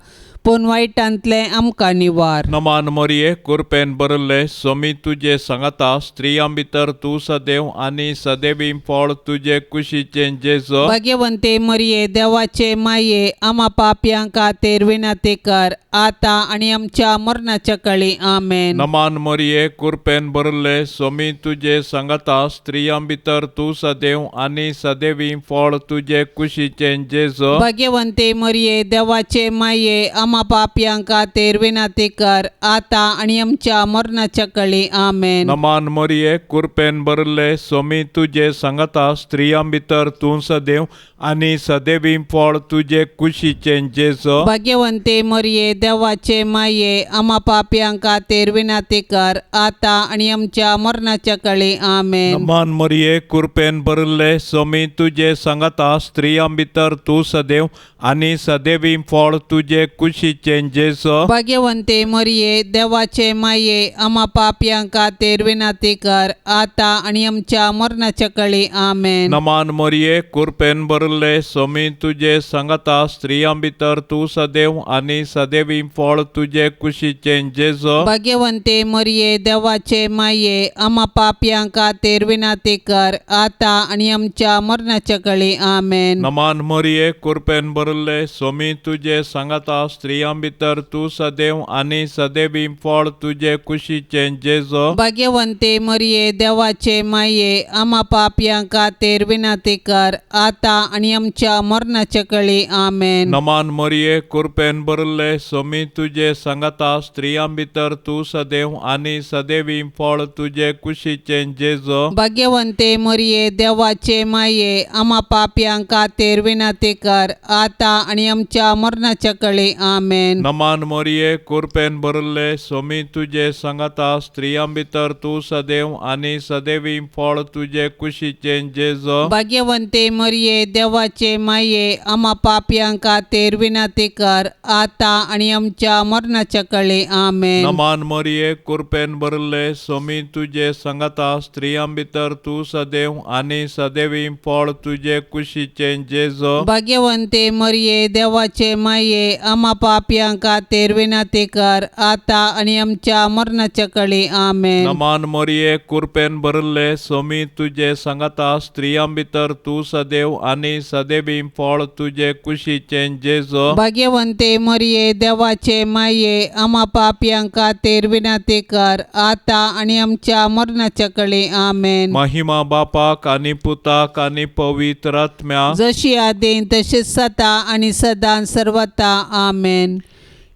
पूण वायटांतलें आमकां निवार. नमान मोरये, कुरपेन भरिल्ले, सोमी तुजे सांगाता, स्त्रियां भितर तूं सदैव आनी सदैवी फळ तुजे कुशीचें जेजो. भाग्यवंते मरिये, देवाचे माये, आमा पापयां खातीर विनंती कर आतां आनी आमच्या मरणाच्या काळी. आमेन. नमान मोरये, कुरपेन भरिल्ले, सोमी तुजे सांगाता, स्त्रियां भितर तूं सदैव आनी सदैवी फळ तुजे कुशीचें जेजो. भाग्यवंते मरिये, देवाचे माये, आमा आमा पापयां खातीर विनंती कर आतां आनी आमच्या मरणाच्या कळी. आमेन. नमान मोरये, कुरपेन भरिल्ले, सोमी तुजे सांगाता, स्त्रियां भितर तूं सदैव आनी सदैवी फळ तुजे कुशीचें जेजो. भाग्यवंते मरिये, देवाचे माये, आमा पापयां खातीर विनंती कर आतां आनी आमच्या मरणाच्या कळी. आमेन. नमान मोरये, कुरपेन भरिल्ले, सोमी तुजे सांगाता, स्त्रियां भितर तूं सदैव आनी सदैवी फळ तुजे कुशीचें जेजो. भाग्यवंते मरिये, देवाचे माये, आमा पापयां खातीर विनंती कर आतां आनी आमच्या मरणाच्या कळी. आमेन. नमान मोरये, कुरपेन भरिल्ले, सोमी तुजे सांगाता, स्त्रियां भितर तूं सदैव आनी सदैवी फळ तुजे कुशीचें जेजो. भाग्यवंते मरिये, देवाचे माये, आमा पापयां खातीर विनंती कर आतां आनी आमच्या मरणाच्या कळी. आमेन. नमान मोरये, कुरपेन भरिल्ले, सोमी तुजे सांगाता, स्त्रियां भितर तूं सदैव आनी सदैवी फळ तुजे कुशीचें जेजो. भाग्यवंते मरिये, देवाचे माये, आमा पापयां खातीर विनंती कर आतां आनी आमच्या मरणाच्या कळी. आमेन. नमान मोरये, कुरपेन भरिल्ले, सोमी तुजे सांगाता, स्त्रियां भितर तूं सदैव आनी सदैवी फळ तुजे कुशीचें जेजो. भाग्यवंते मरिये, देवाचे माये, आमा पापयां खातीर विनंती कर आतां आनी आमच्या मरणाच्या कळी. आमेन. नमान मोरये, कुरपेन भरिल्ले, सोमी तुजे सांगाता, स्त्रियां भितर तूं सदैव आनी सदैवी फळ तुजे कुशीचें जेजो. भाग्यवंते मरिये, देवाचे माये, आमा पापयां खातीर विनंती कर आतां आनी आमच्या मरणाच्या कळी. आमेन. नमान मोरये, कुरपेन भरिल्ले, सोमी तुजे सांगाता, स्त्रियां भितर तूं सदैव आनी सदैवी फळ तुजे कुशीचें जेजो. भाग्यवंते मरिये, देवाचे माये, आमा पापयां खातीर विनंती कर आतां आनी आमच्या मरणाच्या कळी. आमेन. नमान मोरये, कुरपेन भरिल्ले, सोमी तुजे सांगाता, स्त्रियां भितर तूं सदैव आनी सदैवी फळ तुजे कुशीचें जेजो. भाग्यवंते मरिये, देवाचे माये, आमा पापयां खातीर विनंती कर आतां आनी आमच्या मरणाच्या कळी. आमेन. महिमा बापाक आनी पुताक आनी पवित्र आत्म्याक, जशी आदीं तशीच सदा आनी सदां सर्वता. आमेन.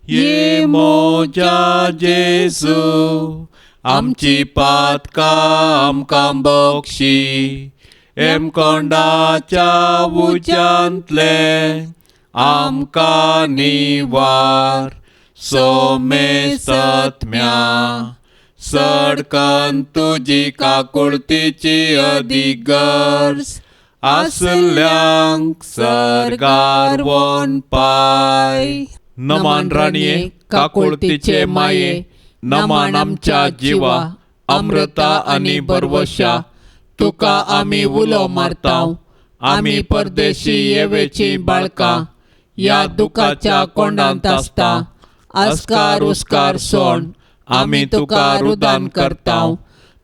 ये मोजा जेजू, आमची पातकां आमकां बक्षी, हेमकोंडाच्या उज्यांतले आमकां निवार, सोमेसत्म्या सडकन तुजी काकुळतीची अदीक गरज आसल्यांक सर्गार वोन पाय. नमान राणये, काकुळतीचे माये, नमान आमच्या जिवा, अमृता आनी बरवशा, तुका आमी उलो मारताव, आमी परदेशी येवेची बाळकां ह्या दुखाच्या कोंडांत आसता, आस्कार उस्कार सोड आमी तुका रुदान करताव,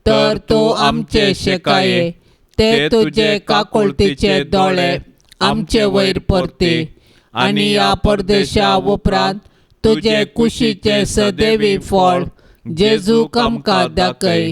तर तूं आमचे शेकाये ते तुजे काकुळतीचे दोळे आमचे वयर परती आनी ह्या परदेशा उपरांत तुजे कुशीचे सदैवी फळ जेजूक आमकां दाखय.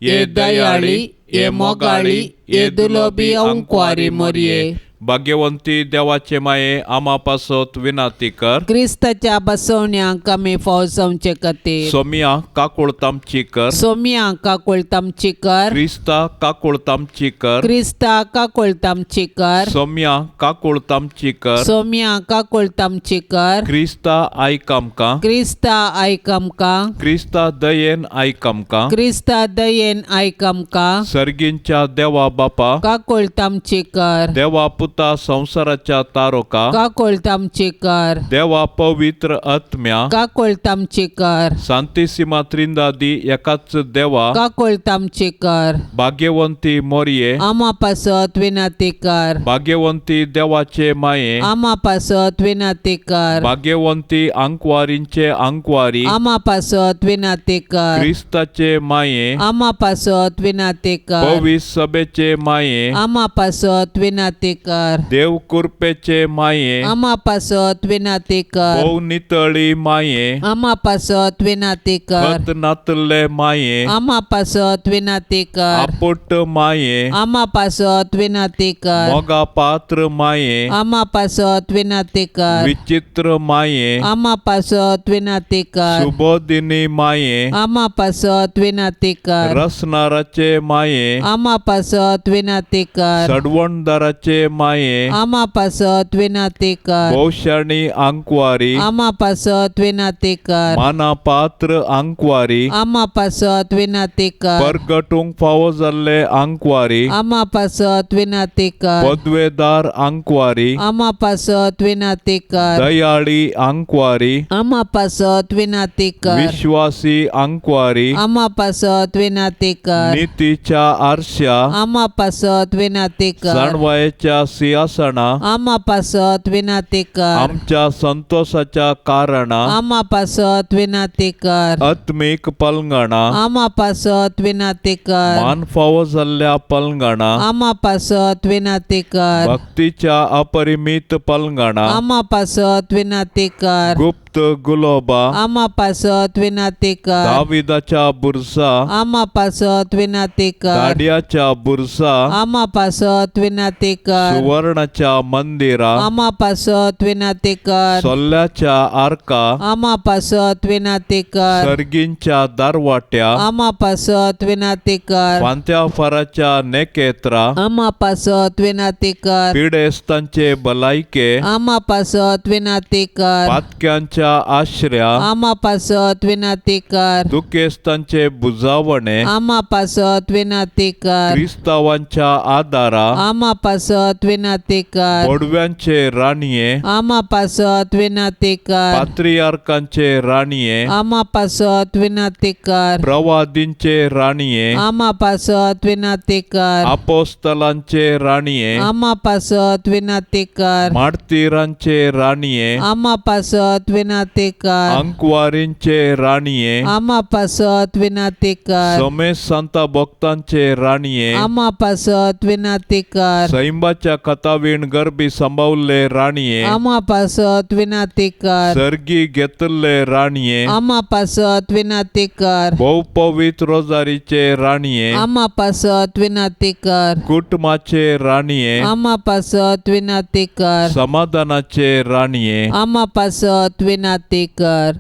ये दयाळी, ये मोगाळी, ये दुलोबी अंकवारी मरये, भाग्यवंती देवाचे माये, आमा पासत विनाती कर. क्रिस्ताच्या बसवण्यांक आमी फाव जावचे खातीर. सोमिया काकुळत आमची कर. सोमिया काकुळत आमची कर. क्रिस्ता काकुळत आमची कर. क्रिस्ता काकुळत आमची कर. सोमिया काकुळत आमची कर. सोमिया काकुळत आमची कर. क्रिस्ता आयक आमकां. क्रिस्ता आयक आमकां. क्रिस्ता दयेन आयक आमकां. क्रिस्ता दयेन आयक आमकां. सर्गींच्या देवा बापा, काकुळत आमची कर. देवा पुता संवसाराच्या तारोका, काकुळत आमची कर. देवा पवित्र आत्म्या, काकुळत आमची कर. सांतिसिमा त्रिंदादी एकाच देवा, काकुळत आमची कर. भाग्यवंती मोरये, आमा पासत विनंती कर. भाग्यवंती देवाचे माये, आमा पासत विनंती कर. भाग्यवंती आंकवारींचे आंकवारी, आमा पासत विनंती कर. क्रिस्ताचे माये, आमा पासत विनंती कर. पवित्र सभेचे माये, आमा पासत विनंती कर. कर. देव कुरपेचे माये, आमा पासत विनाती कर. भोव नितळी माये, आमा पासत विनाती कर. खत नातल्ले माये, आमा पासत विनाती कर. आपुट माये, आमा पासत विनाती कर. मोगा पात्र माये, आमा पासत विनाती कर. विचित्र माये, आमा पासत विनाती कर. सुबोधिनी माये, आमा पासत विनाती कर. रसनाराचे माये, आमा पासत विनाती कर. सडवणदाराचे माये, आमा पासत विनाती कर. भोवशाणी आंकवारी, आमा पासत विनाती कर. माना पात्र आंकवारी, आमा पासत विनाती कर. परगटूंक फावो जाल्ले आंकवारी, आमा पासत विनाती कर. पदवेदार आंकवारी, आमा पासत विनाती कर. दयाळी आंकवारी, आमा पासत विनाती कर. विश्वासी आंकवारी, आमा पासत विनाती कर. नितीच्या आरश्या, आमा पासत विनाती कर. जाणवायेच्या सिंहासना, आमा पासत विनाती कर. आमच्या संतोषाच्या कारणा, आमा पासत विनाती कर. आत्मीक पलंगणा, आमा पासत विनाती कर. मान फावो जाल्ल्या पलंगणा, आमा पासत विनाती कर. भक्तीच्या अपरिमीत पलंगणा, आमा पासत विनाती कर. गुप्त गुलोबा, आमा पासत विनाती कर. दाविदाच्या बुरसा, आमा पासत विनाती कर. दाड्याच्या बुरसा, आमा पासत विनाती कर. सुवर्णाच्या मंदिरा, आमा पासत विनाती कर. सोल्ल्याच्या आरका, आमा पासत विनाती कर. सर्गींच्या दारवाट्या, आमा पासत विनाती कर. फांत्या फाराच्या नेकेत्रा, आमा पासत विनाती कर. पिडेस्तांचे भलायके, आमा पासत विनाती कर. पातक्यांच्या आश्र्या, आमा पासत विनाती कर. दुखेस्तांचे बुजावणे, आमा पासत विनाती कर. क्रिस्तावांच्या आदारा, आमा पासत विनाती कर. बोडव्यांचे राणये, आमा पासत विनाती कर. पात्रियार्कांचे राणये, आमा पासत विनाती कर. प्रवादींचे राणये, आमा पासत विनाती कर. आपोस्तलांचे राणये, आमा पासत विनाती कर. मार्तीरांचे राणये, आमा पासत विनाती कर. अंकवारींचे राणये, आमा पासत विनाती कर. समेस सांता भक्तांचे राणये, आमा पासत विनाती कर. सैंबाच्या कथावीण गर्भी सांबावल्ले राणये, आमा पासत विनाती कर. सर्गी घेतल्ले राणये, आमा पासत विनाती कर. भोव पवित्र रोजारीचे राणये, आमा पासत विनाती कर. कुटुंबाचे राणये, आमा पासत विनाती कर. समाधानाचे राणये, आमा पासत विनाती कर.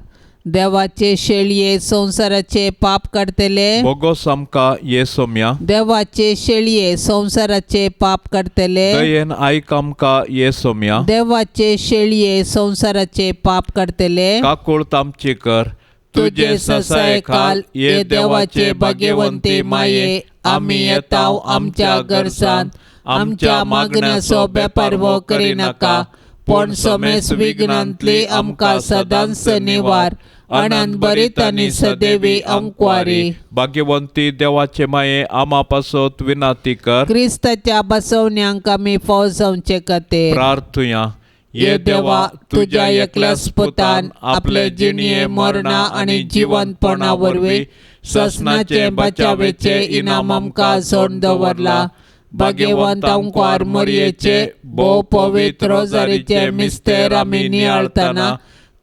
देवाचे शेळये संवसाराचे पाप काडतले. बोगोस आमकां ये सोम्या, देवाचे शेळये संवसाराचे पाप काडतले. दयेन आयक आमकां ये सोम्या, देवाचे शेळये संवसाराचे पाप काडतले. काकूळ आमची कर. तुजे ससाये खाल ये देवाचे भाग्यवंती माये, आमी येताव आमच्या गरजान, आमच्या मागण्याचो बेपारवो करिनाका, पूण समेस विघ्नांतली आमकां सदांच निवार. अनंत बरीत आनी सदेवी अंकवारी. भाग्यवंती देवाचे माये, आमा पासत विनाती कर. क्रिस्ताच्या बसवण्यांक आमी फौज जावचे खातीर प्रार्थुया. ये देवा, तुज्या एकल्याच पुतान आपले जिणये मरणा आनी जिवंतपणा वरवीं ससनाचे बचावेचे इनाम आमकां सोडून दवरला. भाग्यवंत अंकवार मरयेचे भोव पवित्र रोजारीचे मिस्तेर आमी नियाळतना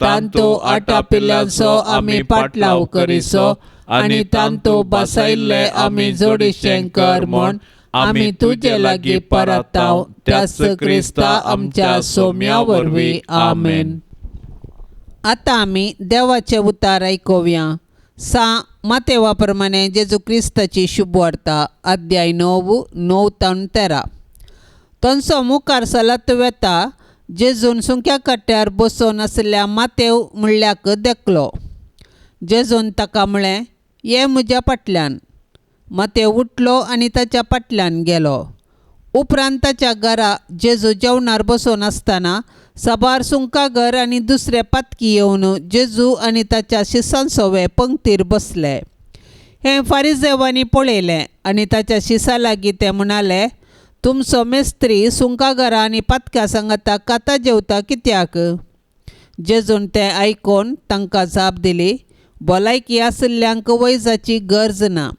तांतू आटापिल्ल्यांचो आमी पाटलाव करिसो आनी तांतू बसायल्ले आमी जोडीशें कर म्हूण आमी तुजे लागीं परताव त्याच क्रिस्ता आमच्या सोम्या वरवीं. आमेन. आतां आमी देवाचें उतार आयकुया. सा मातेवा प्रमाणे जेजू क्रिस्ताची शुभवार्ता, अध्याय 9, 9 तावन 13. तांचो मुखार सलत वेता जेजून सुंक्या कट्ट्यार बसून आशिल्ल्या मातेव म्हणल्याक देखलो. जेजून ताका म्हळें, ये म्हज्या फाटल्यान. मातेव उठलो आनी ताच्या फाटल्यान गेलो. उपरांत ताच्या घरा जेजू जेवणार बसून आसतना साबार सुंकागर आनी दुसरे पातकी येवन जेजू आनी ताच्या शिसांसोवे पंक्तीर बसले. हें फारिजेवांनी पळयलें आनी ताच्या शिसा लागीं ते म्हणाले, तुमचो मेस्त्री सुंकागरां आनी पातक्या सांगाता काता जेवता कित्याक? जेजून तें आयकून तांकां जाप दिली, भलायकी आशिल्ल्यांक वैजाची गरज ना,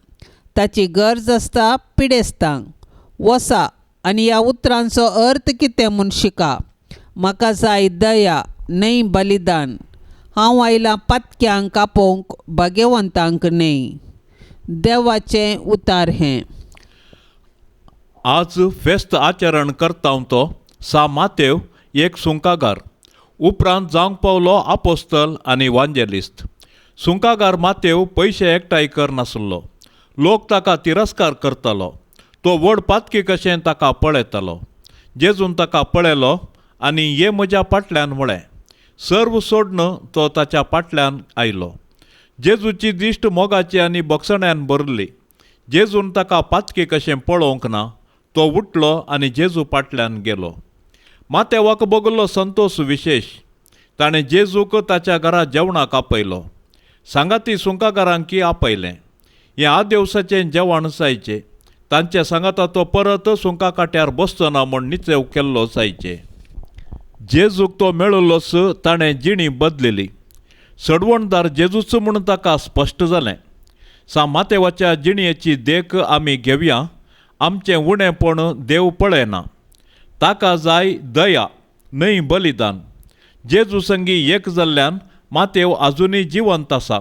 ताची गरज आसता पिडेस्तांक. वसा आनी ह्या उतरांचो अर्थ कितें म्हूण शिका. म्हाका जाय दया न्हय बलिदान. हांव आयलां पातक्यांक आपोवंक, भाग्यवंतांक न्हय. देवाचें उतार हें. आज फेस्त आचरण करता तो सा मातेव एक सुंकागार, उपरांत जावंक पावलो आपोस्तल आनी वांजेलिस्त. सुंकागार मातेव पयशे एकठांय करनासलो. लोक ताका तिरस्कार करतालो. तो व्हड पातकी कशें ताका पळयतालो. जेजून ताका पळयलो आनी ये म्हज्या फाटल्यान म्हळें. सर्व सोडून तो ताच्या फाटल्यान आयलो. जेजूची दिश्ट मोगाची आनी बक्षण्यान भरिल्ली. जेजून ताका पातकी कशें पळोवंक ना. तो उठलो आनी जेजू फाटल्यान गेलो. मातेवाक भोगल्लो संतोश विशेश. ताणें जेजूक ताच्या घरा जेवणाक आपयलो. सांगाती सुंकागारांकी आपयलें. हें आदेवसाचें जेवण जायचें. तांच्या सांगाता तो परत सुंका काट्यार बसचो ना म्हूण निचेव केल्लो जायचे. जेजूक तो मेळिल्लोच ताणें जिणी बदलिली. सडवणदार जेजूच म्हूण ताका स्पश्ट जालें. सा मातेवाच्या जिणयेची देख आमी घेवया. आमचें उणेपण देव पळयना. ताका जाय दया न्हय बलिदान. जेजू संगी एक जाल्ल्यान मातेव आजुनूय जिवंत आसा.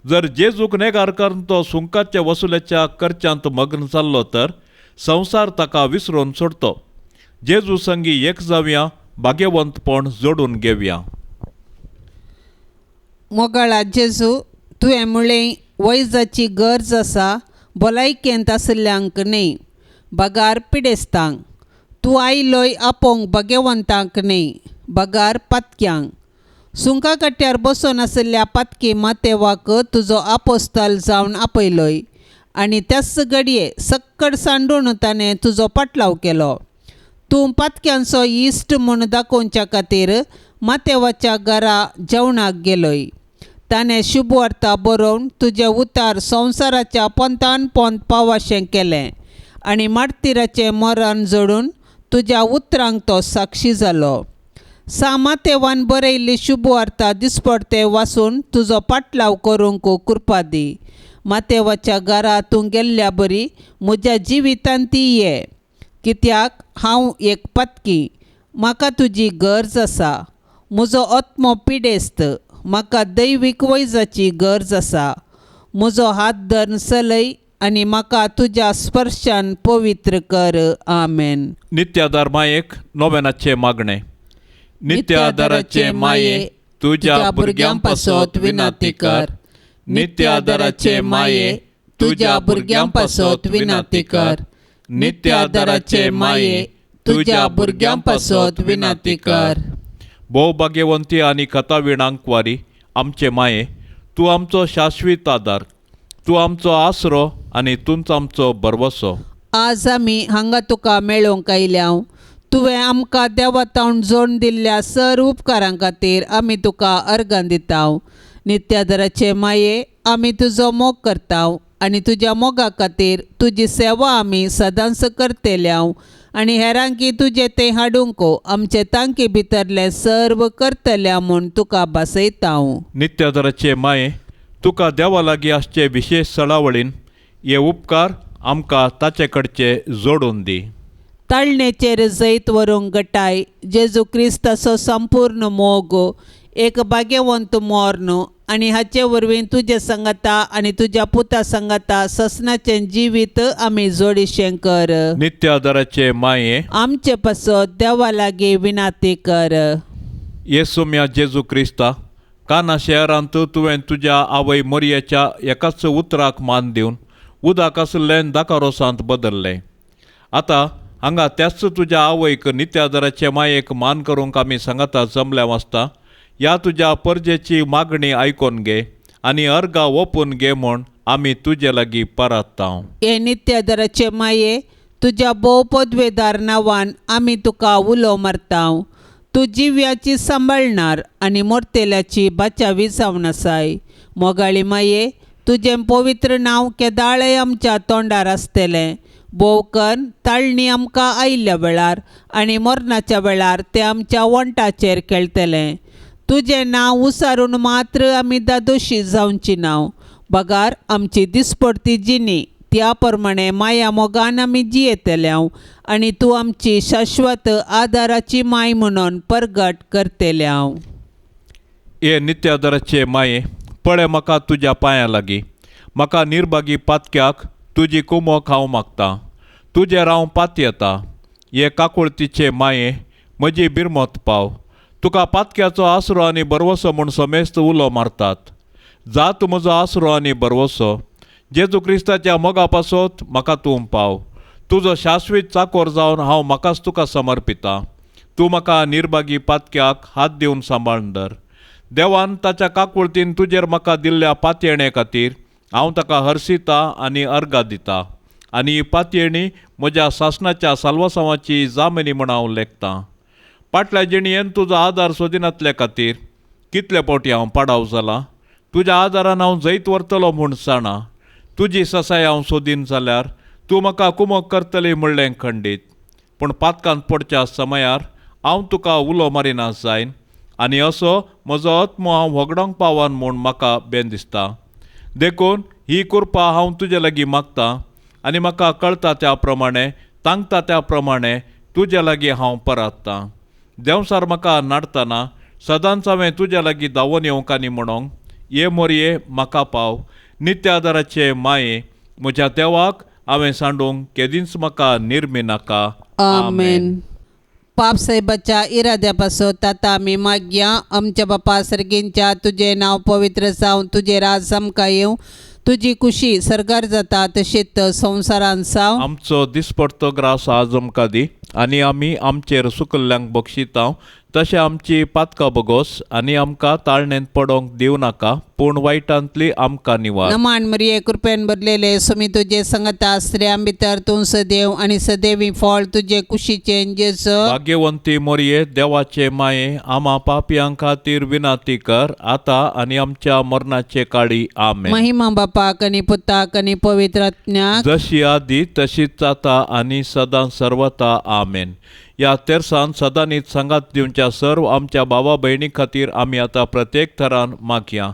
जर जेजूक नेगार करून तो सुंकाच्या वसुलेच्या करच्यांत मग्न जाल्लो तर संवसार ताका विसरून सोडतो. जेजू संगी एक जावया, भाग्यवंतपण जोडून घेवया. मोगाळा जेजू, तुवें म्हळें वैजाची गरज आसा, भलायकेंत आशिल्ल्यांक न्हय, बगार पिडेस्तांक. तूं आयलोय आपोवंक भाग्यवंतांक न्हय, बगार पातक्यांक. सुंका कट्ट्यार बसून आशिल्ल्या पातकी मातेवाक तुजो आपोस्ताल जावन आपयलोय आनी त्याच घडये सक्कड सांडून ताणें तुजो पाटलाव केलो. तूं पातक्यांचो इश्ट म्हूण दाखोवच्या खातीर मातेवाच्या घरा जेवणाक गेलोय. ताणें शुभवार्ता बरोवन तुजें उतार संवसाराच्या पोंतान पोंत पावाशें केलें आनी मार्तिराचें मरण जोडून तुज्या उतरांक तो साक्षी जालो. सा मातेवान बरयल्ली शुभवार्ता दिसपडते वाचून तुजो पाटलाव करूंक कृपा दी. मातेवाच्या घरा तूं गेल्ल्या बरी म्हज्या जिवितांत ती ये, कित्याक हांव एक पातकी. म्हाका तुजी गरज आसा. म्हजो आत्मो पिडेस्त. म्हाका दैवीक वैजाची गरज आसा. म्हजो हात धरून चलय आनी म्हाका तुज्या स्पर्शान पवित्र कर. आमेन. नित्यादार मायेक नोवेनाचें मागणें. नित्यादाराचे माये, तुज्या भुरग्यां पासत विनाती कर. नित्यादाराचे माये, तुज्या भुरग्यां पासत विनाती कर. नित्यादाराचे माये, तुज्या भुरग्यां पासत विनाती कर. भोव भाग्यवंती आनी कथाविणांक वारी आमचे माये, तूं आमचो शाश्वीत आदार, तूं आमचो आसरो आनी तूंच आमचो भरवसो. आज आमी हांगा तुका मेळोवंक आयल्या. तुवें आमकां देवातावन जोडून दिल्ल्या सर उपकारां खातीर आमी तुका अर्गां दिता. नित्यादराचे माये, आमी तुजो मोग करता आनी तुज्या मोगा खातीर तुजी सेवा आमी सदांच करतल्या आनी हेरांकी तुजें तें हाडूंक आमचे तांकी भितरलें सर्व करतल्या म्हूण तुका भासयता. नित्यादराचे माये, तुका देवा लागीं आसचे विशेश सळावळीन हे उपकार आमकां ताचे कडचे जोडून दी. ताळणेचेर जैत व्हरूंक गटाय जेजू क्रिस्ताचो संपूर्ण मोग, एक भाग्यवंत मर्ण आनी हाचे वरवीं तुजे सांगाता आनी तुज्या पुता सांगाता ससनाचें जिवीत आमी जोडीशें कर. नित्यादराचे माये, आमचे पासत देवा लागीं विनाती कर. येसू म्या जेजू क्रिस्ता, काना शहरांत तुवें तुज्या आवय मोरयेच्या एकाच उतराक मान दिवन उदक आशिल्लें दाकारोसांत बदल्लें. आतां हांगा त्याच तुज्या आवयक नित्यादराचे मायेक मान करूंक आमी सांगाता जमल्या वाचता. ह्या तुज्या परजेची मागणी आयकोन घे आनी अर्गां ओपून घे म्हूण आमी तुजे लागीं परतता. हे नित्यादराचे माये, तुज्या भोव पदवेदार नांवान आमी तुका उलो मारता. तूं जिव्याची सांबाळणार आनी मोरतेल्याची बाचावी जावन आसाय. मोगाळी माये, तुजें पवित्र नांव केदाळय आमच्या तोंडार आसतलें. भोवकन ताळणी आमकां आयिल्ल्या वेळार आनी मरणाच्या वेळार तें आमच्या वंटाचेर खेळटलें. तुजें नांव उसारून मात्र आमी दादोशी जावची नांव, बगार आमची दिसपडती जिणी त्या प्रमाणे माया मोगान आमी जियेतले आनी तूं आमची शाश्वत आदाराची माय म्हणून परगट करतले. हे नित्यादाराचे माये, पळय म्हाका तुज्या पांयां लागीं, म्हाका निर्भागी पातक्याक तुजी कुमोक हांव मागतां, तुजेर हांव पातयेता. हे काकुळतीचे माये, म्हजी बिरमत पाव. तुका पातक्याचो आसरो आनी बरवसो म्हूण समेस्त उलो मारतात. जात म्हजो आसरो आनी बरवसो, जेजू क्रिस्ताच्या मोगा पासत म्हाका तूं पाव. तुजो शाश्वीत चाकोर जावन हांव म्हाकाच तुका समर्पितां. तूं म्हाका निर्भागी पातक्याक हात दिवन सांबाळून धर. देवान ताच्या काकुळतीन तुजेर म्हाका दिल्ल्या पातयेणे खातीर हांव ताका हर्शिता आनी अर्गां दिता आनी ही पातयेणी म्हज्या सासणाच्या साल्वासांवाची जामिनी म्हूण हांव लेखतां. पाटल्या जिणयेन तुजो आदार सोदिनातल्या खातीर कितले फावटी हांव पाडाव जाला. तुज्या आदारान हांव जैत व्हरतलो म्हूण जाणा. तुजी ससाय हांव सोदीन जाल्यार तूं म्हाका कुमक करतली म्हणलें खंडीत. पूण पातकांत पडच्या समयार हांव तुका उलो मारिना जायन आनी असो म्हजो आत्मो हांव व्हगडोंक पावन म्हूण म्हाका बेन दिसता. देखून ही कृपा हांव तुजे लागीं मागतां आनी म्हाका कळटा त्या प्रमाणे, तांकता त्या प्रमाणे तुजे लागीं हांव परततां. देंवसार म्हाका नाडतना सदांच हांवें तुज्या लागीं धांवून येवंक आनी म्हणोंक, ये मोरये म्हाका पाव. नित्यादाराचे माये, म्हज्या देवाक हांवें सांडूंक केदींच म्हाका निर्मी नाका. आमेन. पाप साहेबाच्या इराद्या पासत आतां आमी मागया. आमच्या बापा सर्गींच्या, तुजें नांव पवित्र जावं, तुजें राज आमकां येवं, तुजी कुशी सर्गार जाता तशीच संवसारान जावं. आमचो दिसपडतो ग्रास आज आमकां दी आनी आमी आमचेर सुकल्ल्यांक बक्षितांव तशें आमची पातकां बगोस आनी आमकां ताळणेंत पडोंक दिवं नाका, पूण वायटांतली आमकां निवार. नमान मरिये, कृपेन भरलेले, सुमी तुजे संगता, स्त्रियां भितर तूं सदैव आनी सदैवी फळ तुजे कुशीचें जेजू. भाग्यवंती मोरये, देवाचे माये, आमा पापयां खातीर विनाती कर आतां आनी आमच्या मरणाचे काळी. आमेन. महिमा बापाक आनी पुताक आनी पवित्र आत्म्याक, जशी आदी तशीच जाता आनी सदां सर्वता. आमेन. ह्या तेरसान सदांनीच सांगात दिवच्या सर्व आमच्या भावा भयणी खातीर आमी आतां प्रत्येक थरान मागया.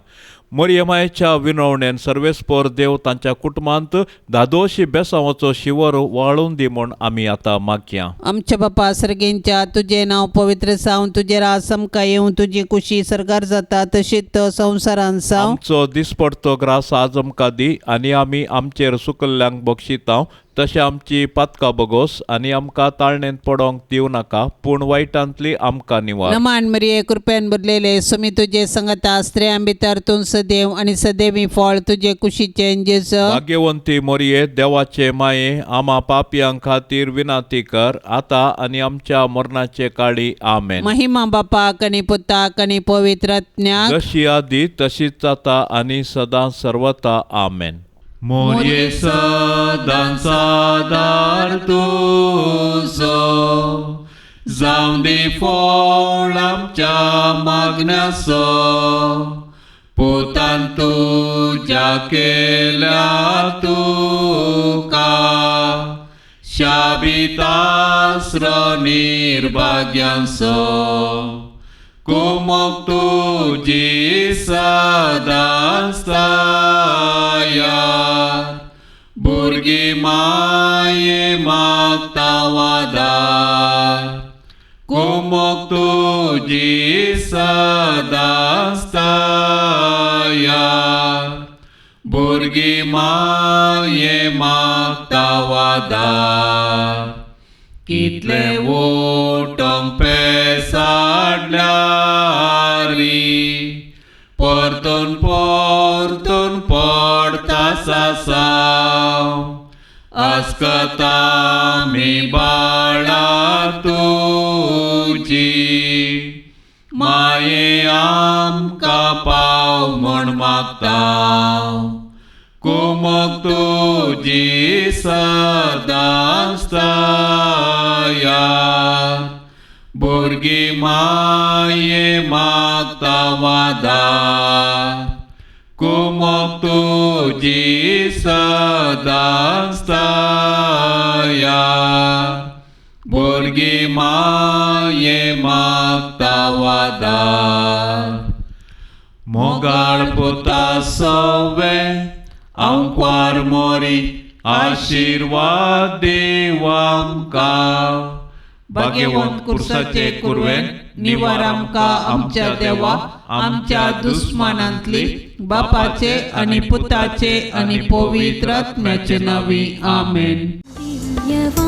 मोरये मायेच्या विनवणेन सर्वेस्पोर देव तांच्या कुटुंबांत धादोशी बेसांवाचो शिवर वाळून दी म्हूण आमी आतां मागया. आमच्या बापा सर्गींच्या, तुजें नांव पवित्र जावं, तुजें राज आमकां येवं, तुजी कुशी सर्गार जाता तशीच संवसारान जावं. आमचो दिसपडतो ग्रास आज आमकां दी आनी आमी आमचेर सुकल्ल्यांक बक्षितांव तशें आमची पातकां बगोस आनी आमकां ताळणेंत पडोंक दिवं नाका, पूण वायटांतली आमकां निवार. नमान मरिये, कृपेन भरलेले, सुमी तुजे संगता, स्त्रियां भितर तूं सदैव आनी सदैवी फळ तुजे कुशीचें जेजू. भाग्यवंती मोरये, देवाचे माये, आमा पापयां खातीर विनाती कर आतां आनी आमच्या मरणाचे काळी. आमेन. महिमा बापाक आनी पुताक आनी पवित्र आत्म्याक, जशी आदी तशीच जाता आनी सदां सर्वता. आमेन. मोरये सदांचा आदार तुजो, जावं दी फळ आमच्या मागण्याचो, पुतान तुज्या केल्या तुका शाबितास्र निर्भाग्यांचो, कुमक तुजी सदांच तयार, भुरगीं माये मागता वादार, कुमक तुजी सदांच तयार, भुरगीं माये मागता वादार. कितले वोटोंक पेसाडल्यारी, परतून परतून पडता सासाव, आस्कता मी बाळा तुजी, माये आमकां पाव म्हूण मागता, कुमक तुजी सदांच तयार, भुरगीं माये मागता वादार, कुमक तुजी सदांच तयार, भुरगीं माये मागता वादार. मोगाळ पुता सवे आंकवार मोरी आशिर्वाद देव आमकां. भाग्यवंत कुर्साचे कुरवेन निवार आमकां आमच्या देवा आमच्या दुस्मानांतली बापाचे आनी पुताचे आनी पवित्र आत्म्याचे नांवी. आमेन. दिव्यवाणी.